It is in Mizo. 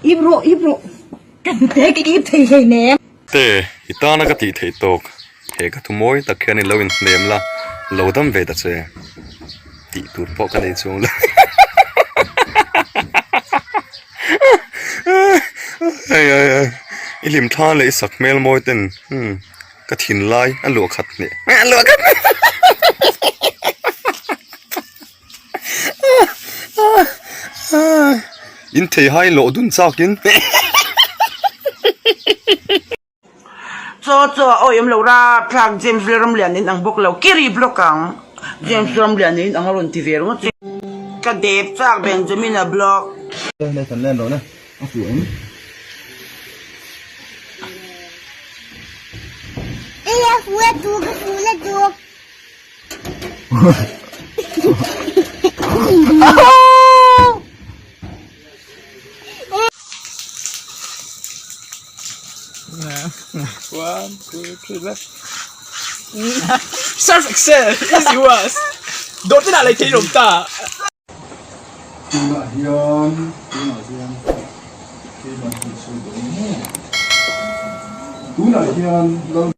Ip rawh, ip rawh. Ka hnute ka ip thei hleinem. Te, i tana ka tih theih tawk. He ka thu mawi tak hian i lo inhnem la, lo dam ve ta che. Tih tur pawh ka nei chuang lo. Ai ai ai, i hlim thla leh i sak hmel mawi ten, hmm, ka thinlai a luah khat hneh. A luah khat hneh. In thei hai lawh dun chak in. Chaw chaw a awih awm lo rapthlak James Lalramlian in ang bawk lo kiri block ang James Lalramlian in ang a rawn ti ve ringawt che ka dep chak Benjamin a block. One, two, three, left. Surf Excel, easy was. Dawr te lah lei thei lawm ta. Tunah hian tunah hian keimah hi sawi dawn em? Tunah hian Lal.